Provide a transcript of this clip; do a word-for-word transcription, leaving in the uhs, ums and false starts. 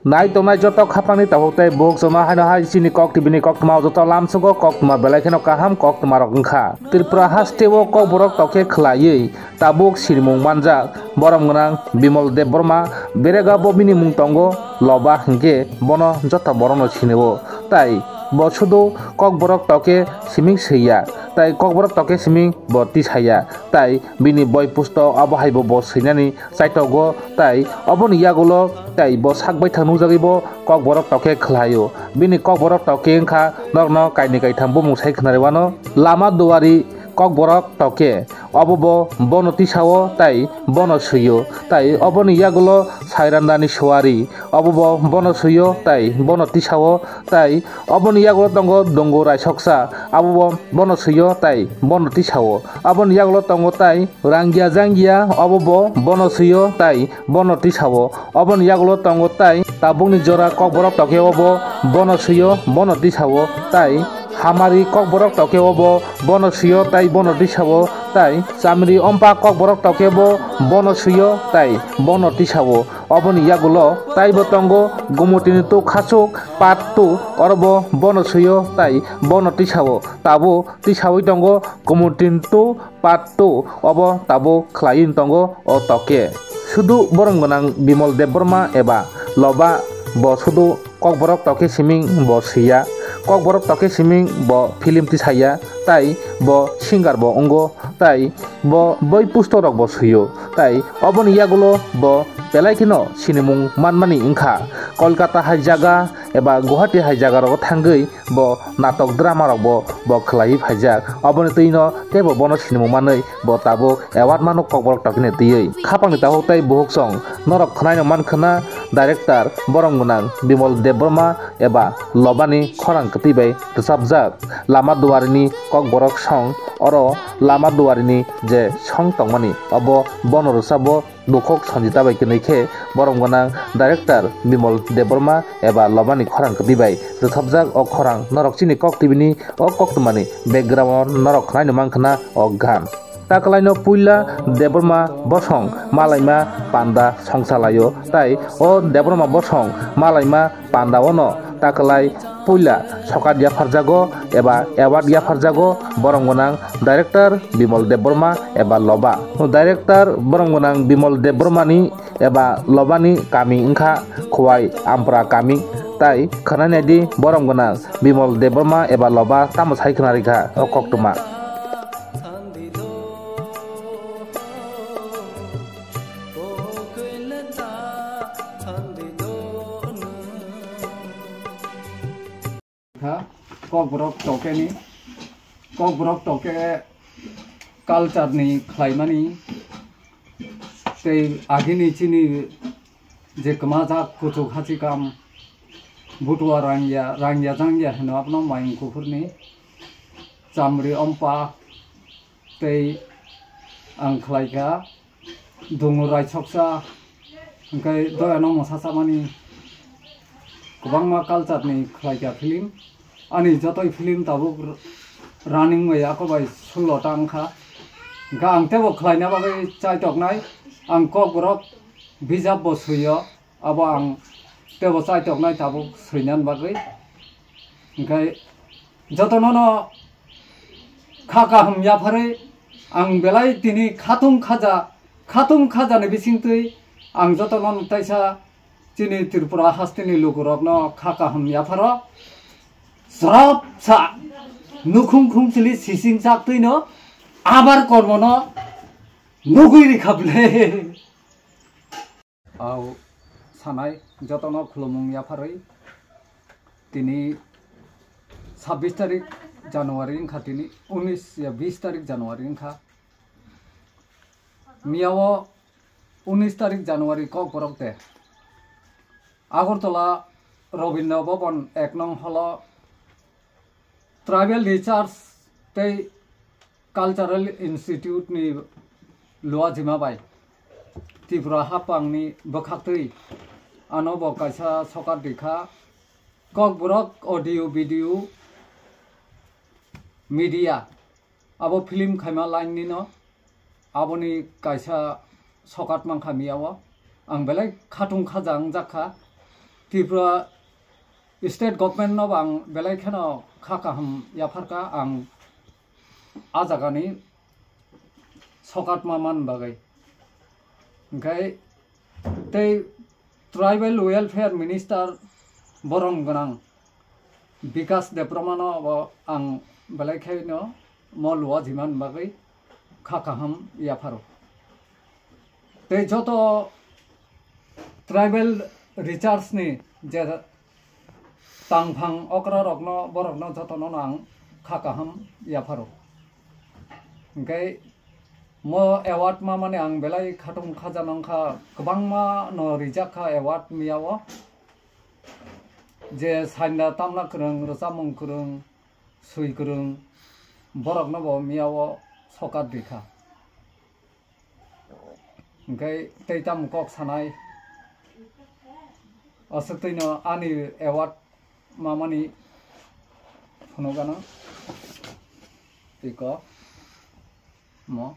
Nai tongnai joto khapangni tabuk tei bukhuk chwngno haino hai chini Kok T V ni koktwma o joto lamsogo koktwma belai kheno kaham koktwma rok wngkha. Tripura hasteo Kokborok tokhe khwlaiwi tabuk sinimung manjak borom gwnang Bimal Debbarma, berega bo bini mung tongo Loba hinkhe bono joto borokno sinio. Tai bo sudu Kokborok tokhe siming swiya, tai Kokborok tokhe siming bo tisaya, tai bini boi pustok abo haibo bo swinani chaitogo, tai oboni yagulo tai bo sak baithang nukjagwi bo Kokborok tokhe khwlaio. Bini Kokborok tokhe wngkha norokno kainwi kaitham bumung sai khwnarwi wano. Lama duari Kokborok tokhe, obo bo bono tisao tai bono swio, tai oboni yagulo Sairandani suari, obo bo bono swio tai bono tisao, tai oboni yagulo tongo Dungu Raisoksa, abo bo bono swio tai bono tisao, oboni yagulo tongo tai Rangya Jangya, obo bo bono swio tai bono tisao, oboni yagulo tongo tai tabukni jora Kokborok tokhe obo bono swio bono tisao, tai Hamari Kokborok tokhe obo bono swio tai bono tisao, tai Chamri Ompa Kokborok tokhe bo bono swio tai bono tisao. Oboni yagulo taibo tongo Gumutini Tu Khachuk Part two, orobo bono swio tai bono tisao. Tabuk tisawi tongo Gumutini Tu Part two, obo tabuk khwlaiwi tongo o tokhe. Sudu borom gwnang Bimal Debbarma eba Loba bo sudu Kokborok tokhe siming bo swiya, Kokborok tokhe siming bo film tisaya, tai bo singer bo wngo, tai bo boi pustok rok bo swio, tai oboni yagulo bo belai kheno sinimung manmani wngkha. Kolkata hai jaga eba Guwahati hai jaga rogo thangwi bo natok drama rok bo bo khwlaiwi phaijak, oboni twino teibo bono sinimung manwi bo tabuk award mano Kokborok tokhe ni twiwi. Khapangni tabuk tei bukhuk song norok khwnaino mankhwna director borom gwnang Bimal Debbarma eba Lobani khorang kwtwi bai rwchapjak Lama Duarini Kokborok song. Oro Lama Duarini je song tongmani obo bono rwchapbo. Bukhuk Sanjita bai kwnwi khe borom gwnang director Bimal Debbarma eba Lobani khorang kwtwi bai rwchapjak o khorang norok chini Kok T V ni o koktwmani background o norok khwnaino mankhwna o gan. Takwlaino puila Debbarma bosong malaima panda songsa laio, tai o Debbarma bosong malaima panda ono takwlai puila sokat yapharjago eba award yapharjago borom gwnang director Bimal Debbarma eba Loba. Director borom gwnang Bimal Debbarmani eba Lobani kami wngkha Khowai Ampra kami, tai khwnai naidi borom gwnang Bimal Debbarma eba Loba tamo sai khwnarikha o koktwma. Kha, Kokborok tokeni, Kokborok toke culture ni khlaimani, tei agini chini je kwmajak kuchuk hachikam, butua rangya, rangya jangya hino abono mayung kuphurni, chamri ompa, tei ang khlaikha. Dungu Raisoksa, hwnkhe Doyano Mosa Chamani kwbangma culture ni khlaikha film. Ani jotoi film tabuk r-, running bai ako bai sullo ta wngkha. Hwnkhe ang teibo khlaina bagwi chaitoknai, ang Kokborok bijap bo suiyo. Abo ang teibo chaitoknai tabuk swinan bagwi. Hwnkhe jotono no kha kaham yapharwi ang belai tini khatung khaja, khatung khajani bisingtwi ang jotono no taisa chini Tripura hasteni lukurokno kha kaham yapharo. Srop sa nukhung khung chili sising sak twino abar kormono nugwi rikha bwle. Au sanai jotono khulumung yapharwi tini sabbish tarik January wngkha, tini unis ya bish tarik January wngkha. Miyao unis tarik January Kokborok de Agartala Rabindra Bhavan ek nong holo Tribal Research tei Cultural Institute ni luajima bai Tripura haphang ni bwkhaktwi ano bo kaisa sokat rikha, Kokborok audio video media abo film khaima line ni no. Aboni kaisa sokat mankha miyao. Ang belai khatung khaja wngjakha. Tripura state government no ang belai kheno kha kaham yapharkha ang a jagani sokatma man bagwi. Hingkhe tei tribal welfare minister borom gwnang Bikas Debbarma no bo ang belai kheno mo luwa jiman bagwi kha kaham yapharo. Tei joto tribal research ni je tangphang okra rokno borokno jotono ang kha kaham yapharo. Hingkhe mo award ma mani ang belai khatung khaja nangkha, kwbangma no rijak kha award miyao. Je sainda tamna kwrwng, rwchapmung kwrwng, swi kwrwng, borokno bo miyao sokat rikha. Hingkhe tei tamo kok sanai, aswk twino ani award mamani phunukgano tei kok mo.